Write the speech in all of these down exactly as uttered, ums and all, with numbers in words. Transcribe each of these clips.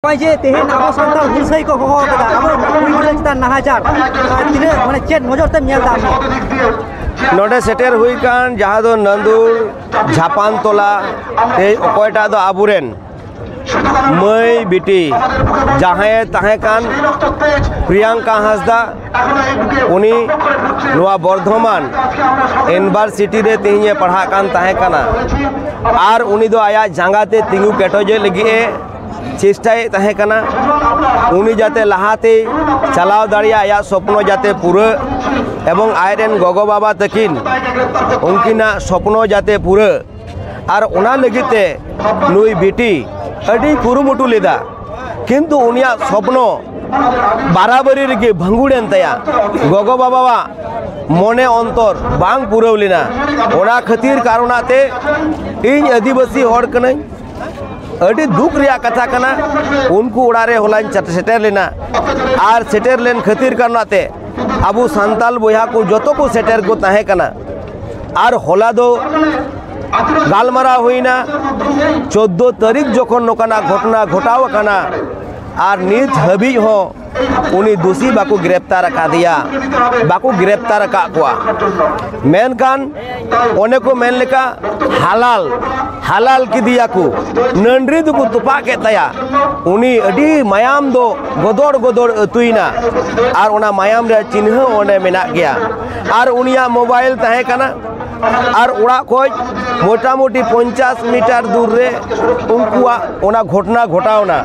ᱱᱚᱜᱼᱚᱭ ᱡᱮ ᱛᱮᱦᱮᱧ ᱟᱵᱚ ᱥᱟᱱᱛᱟᱲ ᱦᱩᱞᱥᱟᱹᱭ ᱠᱚ ᱦᱚᱦᱚ ᱟᱠᱟᱫᱟ, ᱟᱵᱚ ᱠᱩᱲᱤ ᱜᱤᱫᱽᱨᱟᱹ ᱪᱮᱛᱟᱱ ᱱᱟᱦᱟᱪᱟᱨ, ᱛᱤᱱᱟᱹᱜ, ᱢᱟᱱᱮ, ᱪᱮᱫ ᱱᱚᱡᱚᱨ ᱛᱮᱢ ᱧᱮᱞ ᱮᱫᱟ ᱟᱢ? ᱱᱚᱰᱮ ᱥᱮᱴᱮᱨ ᱦᱩᱭ ᱟᱠᱟᱱ ᱡᱟᱦᱟᱸ ᱫᱚ ᱱᱟᱹᱫᱩᱨ ᱡᱷᱟᱯᱟᱱ ᱛᱚᱞᱟ, ᱛᱮᱦᱮᱧ ᱚᱠᱚᱭᱴᱟᱜ ᱫᱚ ᱟᱵᱚᱨᱮᱱ ᱢᱟᱹᱭ ᱵᱤᱴᱤ ᱡᱟᱦᱟᱸᱭᱮ ᱛᱟᱦᱮᱸ ᱠᱟᱱ ᱯᱨᱤᱭᱟᱝᱠᱟ ᱦᱟᱸᱥᱫᱟ, ᱩᱱᱤ ᱱᱚᱣᱟ ᱵᱚᱨᱫᱷᱚᱢᱟᱱ ᱤᱭᱩᱱᱤᱵᱷᱟᱨᱥᱤᱴᱤ ᱨᱮ ᱛᱮᱦᱮᱧᱮ ᱯᱟᱲᱦᱟᱜ ᱠᱟᱱ ᱛᱟᱦᱮᱸ ᱠᱟᱱᱟ᱾ ᱟᱨ ᱩᱱᱤ ᱫᱚ ᱟᱭᱟᱜ ᱡᱟᱸᱜᱟ ᱛᱮ ᱛᱤᱸᱜᱩ ᱠᱮᱴᱮᱡᱚᱜ ᱞᱟᱹᱜᱤᱫ ᱮ ᱪᱮᱥᱴᱟᱭᱮᱫ ᱛᱟᱦᱮᱸ ᱠᱟᱱᱟ᱾ ᱩᱱᱤ ᱡᱟᱛᱮ ᱞᱟᱦᱟᱛᱮᱭ ᱪᱟᱞᱟᱣ ᱫᱟᱲᱮᱭᱟᱜ, ᱟᱭᱟᱜ ᱥᱚᱯᱱᱚ ᱡᱟᱛᱮ ᱯᱩᱨᱟᱹᱜ ᱮᱵᱚᱝ ᱟᱡᱨᱮᱱ ᱜᱚᱜᱚ ᱵᱟᱵᱟ ᱛᱟᱹᱠᱤᱱ ᱩᱱᱠᱤᱱᱟᱜ ᱥᱚᱯᱱᱚ ᱡᱟᱛᱮ ᱯᱩᱨᱟᱹᱜ, ᱟᱨ ᱚᱱᱟ ᱞᱟᱹᱜᱤᱫ ᱛᱮ ᱱᱩᱭ ᱵᱤᱴᱤ ᱟᱹᱰᱤ ᱠᱩᱨᱩᱢᱩᱴᱩ ᱞᱮᱫᱟ, ᱠᱤᱱᱛᱩ ᱩᱱᱤᱭᱟᱜ ᱥᱚᱯᱱᱚ ᱵᱟᱨᱟᱵᱟᱨᱤ ᱨᱮᱜᱮ ᱵᱷᱟᱸᱜᱩᱲᱮᱱ ᱛᱟᱭᱟ᱾ ᱜᱚᱜᱚ ᱵᱟᱵᱟᱣᱟᱜ ᱢᱚᱱᱮ ᱚᱱᱛᱚᱨ ᱵᱟᱝ ᱯᱩᱨᱟᱹᱣ ᱞᱮᱱᱟ᱾ ᱚᱱᱟ ᱠᱷᱟᱹᱛᱤᱨ ᱠᱟᱨᱚᱱᱟᱜ ᱛᱮ ᱤᱧ ᱟᱹᱫᱤᱵᱟᱹᱥᱤ ᱦᱚᱲ ᱠᱟᱹᱱᱟᱹᱧ, ᱟᱹᱰᱤ ᱫᱩᱠ ᱨᱮᱭᱟᱜ ᱠᱟᱛᱷᱟ ᱠᱟᱱᱟ᱾ ᱩᱱᱠᱩ ᱚᱲᱟᱜ ᱨᱮ ᱦᱚᱞᱟᱧ ᱪᱟᱴ-, ᱥᱮᱴᱮᱨ ᱞᱮᱱᱟ, ᱟᱨ ᱥᱮᱴᱮᱨ ᱞᱮᱱ ᱠᱷᱟᱹᱛᱤᱨ ᱠᱟᱨᱚᱱᱟᱜ ᱛᱮ ᱟᱵᱚ ᱥᱟᱱᱛᱟᱞ ᱵᱚᱭᱦᱟ ᱠᱚ ᱡᱚᱛᱚ ᱠᱚ ᱥᱮᱴᱮᱨ ᱠᱚ ᱛᱟᱦᱮᱸ ᱠᱟᱱᱟ᱾ ᱟᱨ ᱦᱚᱞᱟ ᱫᱚ ᱜᱟᱞᱢᱟᱨᱟᱣ ᱦᱩᱭᱱᱟ, ᱪᱳᱫᱽᱫᱳ ᱛᱟᱹᱨᱤᱠᱷ ᱡᱚᱠᱷᱚᱱ ᱱᱚᱝᱠᱟᱱᱟᱜ ᱜᱷᱚᱴᱚᱱᱟ ᱜᱷᱚᱴᱟᱣ ᱟᱠᱟᱱᱟ, ᱟᱨ ᱱᱤᱛ ᱦᱟᱹᱵᱤᱡ ᱦᱚᱸ ᱩᱱᱤ ᱫᱩᱥᱤ ᱵᱟᱠᱚ ᱜᱨᱮᱯᱛᱟᱨ ᱟᱠᱟᱫᱮᱭᱟ, ᱵᱟᱠᱚ ᱜᱨᱮᱯᱛᱟᱨ ᱟᱠᱟᱫ ᱠᱚᱣᱟ᱾ ᱢᱮᱱᱠᱷᱟᱱ ᱚᱱᱮ ᱠᱚ ᱢᱮᱱ ᱞᱮᱠᱟ, ᱦᱟᱞᱟᱞ, ᱦᱟᱞᱟᱞ ᱠᱮᱫᱮᱭᱟ ᱠᱚ, ᱱᱟᱹᱱᱰᱨᱤ ᱫᱚᱠᱚ ᱛᱚᱯᱟᱜ ᱠᱮᱫ ᱛᱟᱭᱟ᱾ ᱩᱱᱤ ᱟᱹᱰᱤ ᱢᱟᱭᱟᱢ ᱫᱚ ᱜᱚᱫᱚᱲ ᱜᱚᱫᱚᱲ ᱟᱹᱛᱩᱭᱮᱱᱟ, ᱟᱨ ᱚᱱᱟ ᱢᱟᱭᱟᱢ ᱨᱮᱭᱟᱜ ᱪᱤᱱᱦᱟᱹ ᱚᱸᱰᱮ ᱢᱮᱱᱟᱜ ᱜᱮᱭᱟ᱾ ᱟᱨ ᱩᱱᱤᱭᱟᱜ ᱢᱳᱵᱟᱭᱤᱞ ᱛᱟᱦᱮᱸ ᱠᱟᱱᱟ, ᱟᱨ ᱚᱲᱟᱜ ᱠᱷᱚᱡ ᱢᱚᱴᱟᱢᱩᱴᱤ ᱯᱚᱧᱪᱟᱥ ᱢᱤᱴᱟᱨ ᱫᱩᱨ ᱨᱮ ᱩᱱᱠᱩᱣᱟᱜ ᱚᱱᱟ ᱜᱷᱚᱴᱚᱱᱟ ᱜᱷᱚᱴᱟᱣᱱᱟ᱾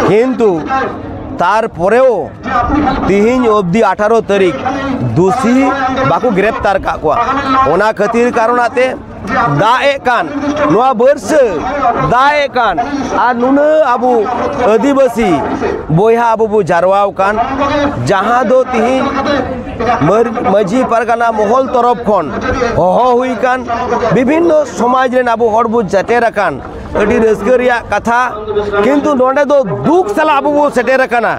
ᱠᱤᱱᱛᱩ ᱛᱟᱨᱯᱚᱨᱮᱣ ᱛᱤᱦᱤᱧ ᱚᱵᱫᱤ ᱟᱴᱷᱟᱨᱚ ᱛᱟᱹᱨᱤᱠᱷ ᱫᱩᱥᱤ ᱵᱟᱠᱚ ᱜᱨᱮᱯᱛᱟᱨ ᱠᱟᱜ ᱠᱚᱣᱟ᱾ ᱚᱱᱟ ᱠᱷᱟᱹᱛᱤᱨ ᱠᱟᱨᱚᱱᱟᱜ ᱛᱮ ᱫᱟᱜ ᱮᱫ ᱠᱟᱱ, ᱱᱚᱣᱟ ᱵᱟᱹᱨᱥᱟᱹ ᱫᱟᱜ ᱮᱫ ᱠᱟᱱ, ᱟᱨ ᱱᱩᱱᱟᱹᱜ ᱟᱵᱚ ᱟᱹᱫᱤᱵᱟᱹᱥᱤ ᱵᱚᱭᱦᱟ ᱟᱵᱚ ᱵᱚ ᱡᱟᱨᱣᱟᱣ ᱠᱟᱱ, ᱡᱟᱦᱟᱸ ᱫᱚ ᱛᱤᱦᱤᱧ ᱢᱟᱹᱨ-, ᱢᱟᱹᱡᱷᱤ ᱯᱟᱨᱜᱟᱱᱟ ᱢᱚᱦᱚᱞ ᱛᱚᱨᱚᱯ ᱠᱷᱚᱱ ᱦᱚᱦᱚ ᱦᱩᱭ ᱠᱟᱱ, ᱵᱤᱵᱷᱤᱱᱱᱚ ᱥᱚᱢᱟᱡᱽ ᱨᱮᱱ ᱟᱵᱚ ᱦᱚᱲ ᱵᱚ ᱥᱮᱴᱮᱨ ᱟᱠᱟᱱ, ᱟᱹᱰᱤ ᱨᱟᱹᱥᱠᱟᱹ ᱨᱮᱭᱟᱜ ᱠᱟᱛᱷᱟ᱾ ᱠᱤᱱᱛᱩ ᱱᱚᱰᱮ ᱫᱚ ᱫᱩᱠ ᱥᱟᱞᱟᱜ ᱟᱵᱚ ᱵᱚ ᱥᱮᱴᱮᱨ ᱟᱠᱟᱱᱟ,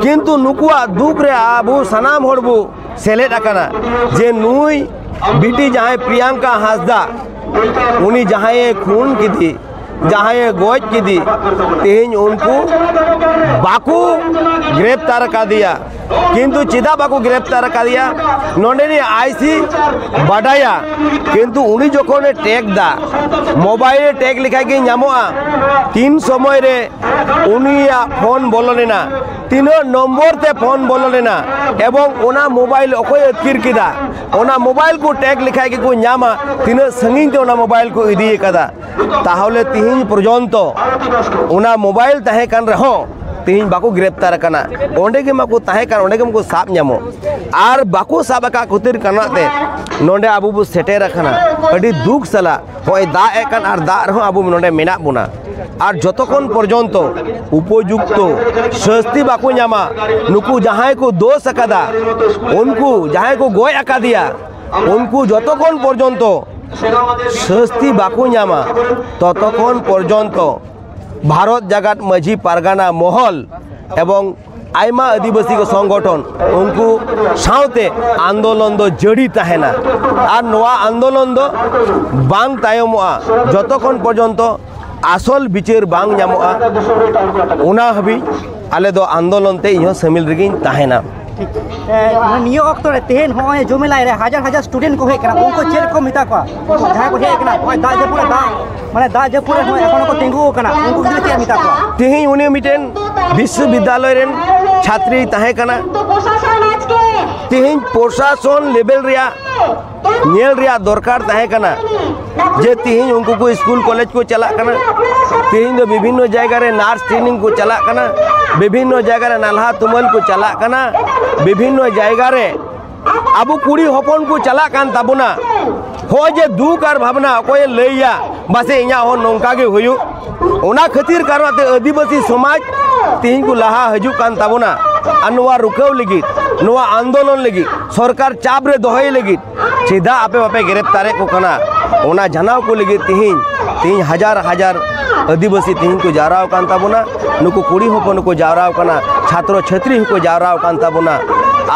ᱠᱤᱱᱛᱩ ᱱᱩᱠᱩᱣᱟᱜ ᱫᱩᱠ ᱨᱮ ᱟᱵᱚ ᱥᱟᱱᱟᱢ ᱦᱚᱲ ᱵᱚ ᱥᱮᱞᱮᱫ ᱟᱠᱟᱱᱟ, ᱡᱮ ᱱᱩᱭ ᱵᱤᱴᱤ ᱡᱟᱦᱟᱸᱭ ᱯᱨᱤᱭᱟᱝᱠᱟ ᱦᱟᱸᱥᱫᱟ, ᱩᱱᱤ ᱡᱟᱦᱟᱸᱭᱮ ᱠᱷᱩᱱ ᱠᱮᱫᱮ, ᱡᱟᱦᱟᱸᱭᱮ ᱜᱚᱡ ᱠᱮᱫᱮ, ᱛᱮᱦᱮᱧ ᱩᱱᱠᱩ ᱵᱟᱠᱚ ᱜᱨᱮᱯᱛᱟᱨ ᱟᱠᱟᱫᱮᱭᱟ᱾ ᱠᱤᱱᱛᱩ ᱪᱮᱫᱟᱜ ᱵᱟᱠᱚ ᱜᱨᱮᱯᱛᱟᱨ ᱟᱠᱟᱫᱮᱭᱟ? ᱱᱚᱰᱮᱱᱤᱡ ᱟᱭᱥᱤ ᱵᱟᱰᱟᱭᱟ, ᱠᱤᱱᱛᱩ ᱩᱱᱤ ᱡᱚᱠᱷᱚᱱᱮ ᱴᱮᱜᱽ ᱫᱟ, ᱢᱳᱵᱟᱭᱤᱞ ᱨᱮ ᱴᱮᱜᱽ ᱞᱮᱠᱷᱟᱡ ᱜᱮ ᱧᱟᱢᱚᱜᱼᱟ ᱛᱤᱱ ᱥᱚᱢᱚᱭ ᱨᱮ ᱩᱱᱤᱭᱟᱜ ᱯᱷᱳᱱ ᱵᱚᱞᱚ ᱞᱮᱱᱟ, ᱛᱤᱱᱟᱹᱜ ᱱᱚᱢᱵᱚᱨ ᱛᱮ ᱯᱷᱳᱱ ᱵᱚᱞᱚ ᱞᱮᱱᱟ, ᱮᱵᱚᱝ ᱚᱱᱟ ᱢᱳᱵᱟᱭᱤᱞ ᱚᱠᱚᱭ ᱟᱹᱛᱠᱤᱨ ᱠᱮᱫᱟ, ᱚᱱᱟ ᱢᱳᱵᱟᱭᱤᱞ ᱠᱚ ᱴᱮᱜᱽ ᱞᱮᱠᱷᱟᱡ ᱜᱮᱠᱚ ᱧᱟᱢᱟ ᱛᱤᱱᱟᱹᱜ ᱥᱟᱺᱜᱤᱧ ᱛᱮ ᱚᱱᱟ ᱢᱳᱵᱟᱭᱤᱞ ᱠᱚ ᱤᱫᱤ ᱟᱠᱟᱫᱟ᱾ ᱛᱟᱦᱚᱞᱮ ᱛᱤᱦᱤᱧ ᱯᱚᱨᱡᱚᱱᱛᱚ ᱚᱱᱟ ᱢᱳᱵᱟᱭᱤᱞ ᱛᱟᱦᱮᱸ ᱠᱟᱱ ᱨᱮᱦᱚᱸ ᱛᱤᱦᱤᱧ ᱵᱟᱠᱚ ᱜᱨᱮᱯᱛᱟᱨ ᱟᱠᱟᱱᱟ᱾ ᱚᱸᱰᱮ ᱜᱮ ᱢᱟᱠᱚ ᱛᱟᱦᱮᱸ ᱠᱟᱱ, ᱚᱸᱰᱮ ᱜᱮ ᱢᱟᱠᱚ ᱥᱟᱵ ᱧᱟᱢᱚᱜ᱾ ᱟᱨ ᱵᱟᱠᱚ ᱥᱟᱵ ᱟᱠᱟᱫ ᱠᱷᱟᱹᱛᱤᱨ ᱠᱟᱨᱚᱱᱟᱜ ᱛᱮ ᱱᱚᱰᱮ ᱟᱵᱚ ᱵᱚ ᱥᱮᱴᱮᱨ ᱟᱠᱟᱱᱟ᱾ ᱟᱹᱰᱤ ᱫᱩᱠ ᱥᱟᱞᱟᱜ ᱦᱚᱸᱜᱼᱚᱭ ᱫᱟᱜ ᱮᱫ ᱠᱟᱱ ᱟᱨ ᱫᱟᱜ ᱨᱮᱦᱚᱸ ᱟᱵᱚ ᱱᱚᱰᱮ ᱢᱮᱱᱟᱜ ᱵᱚᱱᱟ᱾ ᱟᱨ ᱡᱚᱛᱚᱠᱷᱚᱱ ᱯᱚᱨᱡᱚᱱᱛᱚ ᱩᱯᱚᱡᱩᱠᱛᱚ ᱥᱟᱹᱥᱛᱤ ᱵᱟᱠᱚ ᱧᱟᱢᱟ, ᱱᱩᱠᱩ ᱡᱟᱦᱟᱸᱭ ᱠᱚ ᱫᱳᱥ ᱟᱠᱟᱫᱟ, ᱩᱱᱠᱩ ᱡᱟᱦᱟᱸᱭ ᱠᱚ ᱜᱚᱡ ᱟᱠᱟᱫᱮᱭᱟ, ᱩᱱᱠᱩ ᱡᱚᱛᱚᱠᱷᱚᱱ ᱯᱚᱨᱡᱚᱱᱛᱚ ᱥᱟᱹᱥᱛᱤ ᱵᱟᱠᱚ ᱧᱟᱢᱟ, ᱛᱚᱛᱚᱠᱷᱚᱱ ᱯᱚᱨᱡᱚᱱᱛᱚ ᱵᱷᱟᱨᱚᱛ ᱡᱟᱠᱟᱛ ᱢᱟᱹᱡᱷᱤ ᱯᱟᱨᱜᱟᱱᱟ ᱢᱚᱦᱚᱞ ᱮᱵᱚᱝ ᱟᱭᱢᱟ ᱟᱹᱫᱤᱵᱟᱹᱥᱤ ᱠᱚ ᱥᱚᱝᱜᱚᱴᱷᱚᱱ ᱩᱱᱠᱩ ᱥᱟᱶᱛᱮ ᱟᱱᱫᱳᱞᱚᱱ ᱫᱚ ᱡᱟᱹᱨᱤ ᱛᱟᱦᱮᱱᱟ᱾ ᱟᱨ ᱱᱚᱣᱟ ᱟᱱᱫᱳᱞᱚᱱ ᱫᱚ ᱵᱟᱝ ᱛᱟᱭᱚᱢᱚᱜᱼᱟ ᱡᱚᱛᱚᱠᱷᱚᱱ ᱯᱚᱨᱡᱚᱱᱛᱚ ᱟᱥᱚᱞ ᱵᱤᱪᱟᱹᱨ ᱵᱟᱝ ᱧᱟᱢᱚᱜᱼᱟ, ᱚᱱᱟ ᱦᱟᱹᱵᱤᱡ ᱟᱞᱮ ᱫᱚ ᱟᱱᱫᱳᱞᱚᱱ ᱛᱮ ᱤᱧ ᱦᱚᱸ ᱥᱟᱹᱢᱤᱞ ᱨᱮᱜᱮᱧ ᱛᱟᱦᱮᱱᱟ᱾ ᱴᱷᱤᱠ᱾ ᱮ, ᱱᱤᱭᱟᱹ ᱚᱠᱛᱚ ᱨᱮ ᱛᱮᱦᱮᱧ ᱦᱚᱸᱜᱼᱚᱭ ᱡᱚᱢᱮᱞᱟᱭ ᱨᱮ ᱦᱟᱡᱟᱨ ᱦᱟᱡᱟᱨ ᱥᱴᱩᱰᱮᱱᱴ ᱠᱚ ᱦᱮᱡ ᱠᱟᱱᱟ, ᱩᱱᱠᱩ ᱪᱮᱫ ᱠᱚ ᱢᱮᱛᱟ ᱠᱚᱣᱟ? ᱡᱟᱦᱟᱸᱭ ᱠᱚ ᱦᱮᱡ ᱠᱟᱱᱟ, ᱱᱚᱜᱼᱚᱭ ᱫᱟᱜ ᱡᱟᱹᱯᱩᱫ ᱨᱮ ᱫᱟᱜ, ᱢᱟᱱᱮ ᱫᱟᱜ ᱡᱟᱹᱯᱩᱫ ᱨᱮ ᱦᱚᱸ ᱮᱠᱷᱚᱱ ᱦᱚᱸᱠᱚ ᱛᱤᱸᱜᱩ ᱟᱠᱟᱱᱟ, ᱩᱱᱠᱩ ᱜᱤᱫᱽᱨᱟᱹ ᱪᱮᱫ ᱮᱢ ᱢᱮᱛᱟ ᱠᱚᱣᱟ? ᱛᱮᱦᱮᱧ ᱩᱱᱤ ᱢᱤᱫᱴᱮᱱ ᱵᱤᱥᱥᱚᱵᱤᱫᱽᱫᱟᱞᱚᱭ ᱨᱮᱱ ᱪᱷᱟᱛᱨᱤᱭ ᱛᱟᱦᱮᱸ ᱠᱟᱱᱟ᱾ ᱛᱮᱦᱮᱧ ᱯᱨᱚᱥᱟᱥᱚᱱ ᱞᱮᱵᱮᱞ ᱨᱮᱭᱟᱜ ᱧᱮᱞ ᱨᱮᱭᱟᱜ ᱫᱚᱨᱠᱟᱨ ᱛᱟᱦᱮᱸ ᱠᱟᱱᱟ ᱡᱮ ᱛᱤᱦᱤᱧ ᱩᱱᱠᱩ ᱠᱚ ᱥᱠᱩᱞ ᱠᱚᱞᱮᱡᱽ ᱠᱚ ᱪᱟᱞᱟᱜ ᱠᱟᱱᱟ, ᱛᱤᱦᱤᱧ ᱫᱚ ᱵᱤᱵᱷᱤᱱᱱᱚ ᱡᱟᱭᱜᱟ ᱨᱮ ᱱᱟᱨᱥ ᱴᱨᱮᱱᱤᱝ ᱠᱚ ᱪᱟᱞᱟᱜ ᱠᱟᱱᱟ, ᱵᱤᱵᱷᱤᱱᱱᱚ ᱡᱟᱭᱜᱟ ᱨᱮ ᱱᱟᱞᱦᱟ ᱛᱩᱢᱟᱹᱞ ᱠᱚ ᱪᱟᱞᱟᱜ ᱠᱟᱱᱟ, ᱵᱤᱵᱷᱤᱱᱱᱚ ᱡᱟᱭᱜᱟ ᱨᱮ ᱟᱵᱚ ᱠᱩᱲᱤ ᱦᱚᱯᱚᱱ ᱠᱚ ᱪᱟᱞᱟᱜ ᱠᱟᱱ ᱛᱟᱵᱚᱱᱟ᱾ ᱦᱚᱸᱜᱼᱚᱭ ᱡᱮ ᱫᱩᱠ ᱟᱨ ᱵᱷᱟᱵᱽᱱᱟ, ᱚᱠᱚᱭᱮ ᱞᱟᱹᱭᱟ ᱯᱟᱥᱮᱡ ᱤᱧᱟᱹᱜ ᱦᱚᱸ ᱱᱚᱝᱠᱟ ᱜᱮ ᱦᱩᱭᱩᱜ, ᱚᱱᱟ ᱠᱷᱟᱹᱛᱤᱨ ᱠᱟᱨᱚᱱ ᱛᱮ ᱟᱹᱫᱤᱵᱟᱹᱥᱤ ᱥᱚᱢᱟᱡᱽ ᱛᱤᱦᱤᱧ ᱠᱚ ᱞᱟᱦᱟ ᱦᱤᱡᱩᱜ ᱠᱟᱱ ᱛᱟᱵᱚᱱᱟ᱾ ᱟᱨ ᱱᱚᱣᱟ ᱨᱩᱠᱷᱟᱹᱣ ᱞᱟᱹᱜᱤᱫ, ᱱᱚᱣᱟ ᱟᱱᱫᱳᱞᱚᱱ ᱞᱟᱹᱜᱤᱫ, ᱥᱚᱨᱠᱟᱨ ᱪᱟᱯ ᱨᱮ ᱫᱚᱦᱚᱭ ᱞᱟᱹᱜᱤᱫ ᱪᱮᱫᱟᱜ ᱟᱯᱮ ᱵᱟᱯᱮ ᱜᱨᱮᱯᱛᱟᱨᱮᱫ ᱠᱚ ᱠᱟᱱᱟ? ᱚᱱᱟ ᱡᱟᱱᱟᱣ ᱠᱚ ᱞᱟᱹᱜᱤᱫ ᱛᱤᱦᱤᱧ, ᱛᱤᱦᱤᱧ ᱦᱟᱡᱟᱨ ᱦᱟᱡᱟᱨ ᱟᱹᱫᱤᱵᱟᱹᱥᱤ ᱛᱤᱦᱤᱧ ᱠᱚ ᱡᱟᱣᱨᱟ ᱟᱠᱟᱱ ᱛᱟᱵᱚᱱᱟ, ᱱᱩᱠᱩ ᱠᱩᱲᱤ ᱦᱚᱯᱚᱱ ᱠᱚ ᱡᱟᱣᱨᱟ ᱟᱠᱟᱱᱟ, ᱪᱷᱟᱛᱨᱚ ᱪᱷᱟᱛᱨᱤ ᱦᱚᱸᱠᱚ ᱡᱟᱣᱨᱟ ᱟᱠᱟᱱ ᱛᱟᱵᱚᱱᱟ᱾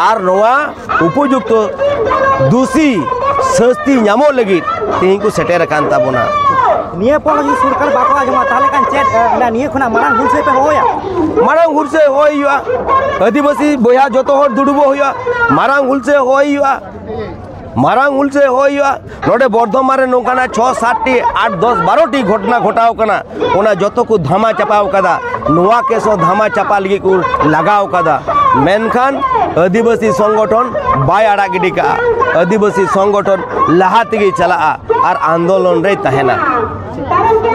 ᱟᱨ ᱱᱚᱣᱟ ᱩᱯᱚᱡᱩᱠᱛᱚ ᱫᱩᱥᱤ ᱥᱟᱹᱥᱛᱤ ᱧᱟᱢᱚᱜ ᱞᱟᱹᱜᱤᱫ ᱛᱤᱦᱤᱧ ᱠᱚ ᱥᱮᱴᱮᱨ ᱟᱠᱟᱱ ᱛᱟᱵᱚᱱᱟ᱾ ᱱᱤᱭᱟᱹ ᱯᱚᱨ ᱡᱩᱫᱤ ᱥᱚᱨᱠᱟᱨ ᱵᱟᱠᱚ ᱟᱸᱡᱚᱢᱟ, ᱛᱟᱦᱚᱞᱮ ᱠᱷᱟᱱ ᱪᱮᱫ, ᱮ, ᱱᱤᱭᱟᱹ ᱠᱷᱚᱱᱟᱜ ᱢᱟᱨᱟᱝ ᱦᱩᱞᱥᱟᱹᱭ ᱯᱮ ᱦᱚᱦᱚᱭᱟ? ᱢᱟᱨᱟᱝ ᱦᱩᱞᱥᱟᱹᱭ ᱦᱚᱦᱚᱭ ᱦᱩᱭᱩᱜᱼᱟ᱾ ᱟᱹᱫᱤᱵᱟᱹᱥᱤ ᱵᱚᱭᱦᱟ ᱡᱚᱛᱚ ᱦᱚᱲ ᱫᱩᱲᱩᱵᱚᱜ ᱦᱩᱭᱩᱜᱼᱟ, ᱢᱟᱨᱟᱝ ᱦᱩᱞᱥᱟᱹᱭ ᱦᱚᱦᱚᱭ ᱦᱩᱭᱩᱜᱼᱟ᱾ ᱢᱟᱨᱟᱝ ᱦᱩᱞᱥᱟᱹᱭ ᱦᱚᱦᱚᱭ ᱦᱩᱭᱩᱜᱼᱟ᱾ ᱱᱚᱰᱮ ᱵᱚᱨᱫᱷᱚᱢᱟᱱ ᱨᱮ ᱱᱚᱝᱠᱟᱱᱟᱜ ᱪᱷᱚ ᱥᱟᱛ ᱴᱤ, ᱟᱴ, ᱫᱚᱥ, ᱵᱟᱨᱚ ᱴᱤ ᱜᱷᱚᱴᱚᱱᱟ ᱜᱷᱚᱴᱟᱣ ᱠᱟᱱᱟ, ᱚᱱᱟ ᱡᱚᱛᱚ ᱠᱚ ᱫᱷᱟᱢᱟ ᱪᱟᱯᱟᱣ ᱠᱟᱫᱟ᱾ ᱱᱚᱣᱟ ᱠᱮᱥ ᱦᱚᱸ ᱫᱷᱟᱢᱟ ᱪᱟᱯᱟ ᱞᱟᱹᱜᱤᱫ ᱠᱚ ᱞᱟᱜᱟᱣ ᱠᱟᱫᱟ, ᱢᱮᱱᱠᱷᱟᱱ ᱟᱹᱫᱤᱵᱟᱹᱥᱤ ᱥᱚᱝᱜᱚᱴᱷᱚᱱ ᱵᱟᱭ ᱟᱲᱟᱜ ᱜᱤᱰᱤ ᱠᱟᱜᱼᱟ᱾ ᱟᱹᱫᱤᱵᱟᱹᱥᱤ ᱥᱚᱝᱜᱚᱴᱷᱚᱱ ᱞᱟᱦᱟ ᱛᱮᱜᱮ ᱪᱟᱞᱟᱜᱼᱟ ᱟᱨ ᱟᱱᱫᱳᱞᱚᱱ ᱨᱮᱭ ᱛᱟᱦᱮᱱᱟ᱾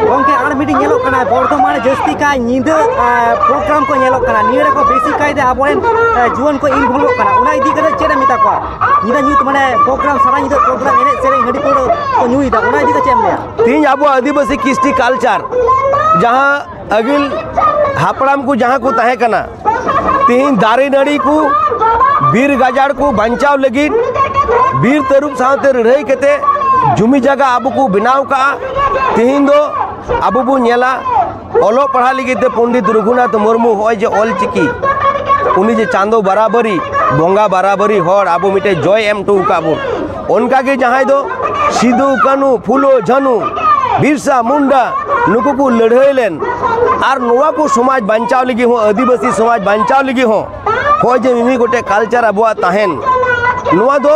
ᱜᱚᱝᱠᱮ, ᱟᱨ ᱢᱤᱫᱴᱤᱡ ᱧᱮᱞᱚᱜ ᱠᱟᱱᱟ, ᱵᱚᱨᱫᱷᱚᱢᱟᱱ ᱨᱮ ᱡᱟᱹᱥᱛᱤ ᱠᱟᱭ ᱧᱤᱫᱟᱹ, ᱮ, ᱯᱨᱳᱜᱨᱟᱢ ᱠᱚ ᱧᱮᱞᱚᱜ ᱠᱟᱱᱟ᱾ ᱱᱤᱭᱟᱹ ᱨᱮᱠᱚ ᱵᱮᱥᱤ ᱠᱟᱭᱛᱮ ᱟᱵᱚᱨᱮᱱ, ᱮ, ᱡᱩᱣᱟᱹᱱ ᱠᱚ ᱤᱱᱵᱷᱚᱞᱵᱚᱜ ᱠᱟᱱᱟ᱾ ᱚᱱᱟ ᱤᱫᱤ ᱠᱟᱛᱮ ᱪᱮᱫ ᱮᱢ ᱢᱮᱛᱟ ᱠᱚᱣᱟ? ᱧᱤᱫᱟᱹ ᱧᱩᱛ, ᱢᱟᱱᱮ, ᱯᱨᱳᱜᱨᱟᱢ, ᱥᱟᱨᱟ ᱧᱤᱫᱟᱹ ᱯᱨᱳᱜᱨᱟᱢ, ᱮᱱᱮᱡ ᱥᱮᱨᱮᱧ, ᱦᱟᱺᱰᱤ ᱯᱟᱹᱣᱨᱟᱹ ᱠᱚ ᱧᱩᱭᱮᱫᱟ, ᱚᱱᱟ ᱤᱫᱤ ᱠᱟᱛᱮ ᱪᱮᱫ ᱮᱢ ᱞᱟᱹᱭᱟ? ᱛᱮᱦᱤᱧ ᱟᱵᱚ ᱟᱹᱫᱤᱵᱟᱹᱥᱤ ᱠᱨᱤᱥᱴᱤ ᱠᱟᱞᱪᱟᱨ, ᱡᱟᱦᱟᱸ ᱟᱹᱜᱤᱞ ᱦᱟᱯᱲᱟᱢ ᱠᱚ ᱡᱟᱦᱟᱸ ᱠᱚ ᱛᱟᱦᱮᱸ ᱠᱟᱱᱟ, ᱛᱤᱦᱤᱧ ᱫᱟᱨᱮ ᱱᱟᱹᱲᱤ ᱠᱚ, ᱵᱤᱨ ᱜᱟᱡᱟᱲ ᱠᱚ ᱵᱟᱧᱪᱟᱣ ᱞᱟᱹᱜᱤᱫ ᱵᱤᱨ ᱛᱟᱹᱨᱩᱵ ᱥᱟᱶᱛᱮ ᱞᱟᱹᱲᱦᱟᱹᱭ ᱠᱟᱛᱮ ᱡᱩᱢᱤ ᱡᱟᱭᱜᱟ ᱟᱵᱚ ᱠᱚ ᱵᱮᱱᱟᱣ ᱠᱟᱜᱼᱟ᱾ ᱛᱤᱦᱤᱧ ᱫᱚ ᱟᱵᱚ ᱵᱚᱱ ᱧᱮᱞᱟ, ᱚᱞᱚᱜ ᱯᱟᱲᱦᱟᱜ ᱞᱟᱹᱜᱤᱫ ᱛᱮ ᱯᱚᱱᱰᱤᱛ ᱨᱚᱜᱷᱩᱱᱟᱛᱷ ᱢᱩᱨᱢᱩ ᱦᱚᱸᱜᱼᱚᱭ ᱡᱮ ᱚᱞ ᱪᱤᱠᱤ, ᱩᱱᱤ ᱡᱮ ᱪᱟᱸᱫᱚ ᱵᱟᱨᱟᱵᱟᱨᱤ, ᱵᱚᱸᱜᱟ ᱵᱟᱨᱟᱵᱟᱨᱤ ᱦᱚᱲ ᱟᱵᱚ ᱢᱤᱫᱴᱮᱡ ᱡᱚᱭ ᱮᱢ ᱦᱚᱴᱚ ᱟᱠᱟᱫ ᱵᱚᱱ, ᱚᱱᱠᱟᱜᱮ ᱡᱟᱦᱟᱸᱭ ᱫᱚ ᱥᱤᱫᱩ, ᱠᱟᱹᱱᱦᱩ, ᱯᱷᱩᱞᱳ, ᱡᱷᱟᱱᱩ, ᱵᱤᱨᱥᱟ ᱢᱩᱱᱰᱟ, ᱱᱩᱠᱩ ᱠᱚ ᱞᱟᱹᱲᱦᱟᱹᱭ ᱞᱮᱱ ᱟᱨ ᱱᱚᱣᱟ ᱠᱚ ᱥᱚᱢᱟᱡᱽ ᱵᱟᱧᱪᱟᱣ ᱞᱟᱹᱜᱤᱫ ᱦᱚᱸ, ᱟᱹᱫᱤᱵᱟᱹᱥᱤ ᱥᱚᱢᱟᱡᱽ ᱵᱟᱧᱪᱟᱣ ᱞᱟᱹᱜᱤᱫ ᱦᱚᱸ, ᱦᱚᱸᱜᱼᱚᱭ ᱡᱮ ᱢᱤᱢᱤᱫ ᱜᱚᱴᱮᱡ ᱠᱟᱞᱪᱟᱨ ᱟᱵᱚᱣᱟᱜ ᱛᱟᱦᱮᱱ, ᱱᱚᱣᱟ ᱫᱚ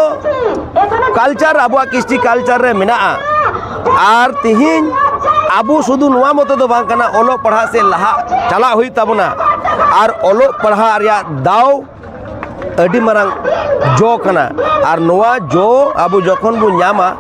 ᱠᱟᱞᱪᱟᱨ ᱟᱵᱚᱣᱟᱜ ᱠᱨᱤᱥᱴᱤ ᱠᱟᱞᱪᱟᱨ ᱨᱮ ᱢᱮᱱᱟᱜᱼᱟ᱾ ᱟᱨ ᱛᱤᱦᱤᱧ ᱟᱵᱚ ᱥᱩᱫᱷᱩ ᱱᱚᱣᱟ ᱢᱚᱛᱚ ᱫᱚ ᱵᱟᱝ ᱠᱟᱱᱟ, ᱚᱞᱚᱜ ᱯᱟᱲᱦᱟᱜ ᱥᱮᱫ ᱞᱟᱦᱟ ᱪᱟᱞᱟᱜ ᱦᱩᱭᱩᱜ ᱛᱟᱵᱚᱱᱟ᱾ ᱟᱨ ᱚᱞᱚᱜ ᱯᱟᱲᱦᱟᱜ ᱨᱮᱭᱟᱜ ᱫᱟᱣ ᱟᱹᱰᱤ ᱢᱟᱨᱟᱝ ᱡᱚ ᱠᱟᱱᱟ᱾ ᱟᱨ ᱱᱚᱣᱟ ᱡᱚ ᱟᱵᱚ ᱡᱚᱠᱷᱚᱱ ᱵᱚᱱ ᱧᱟᱢᱟ,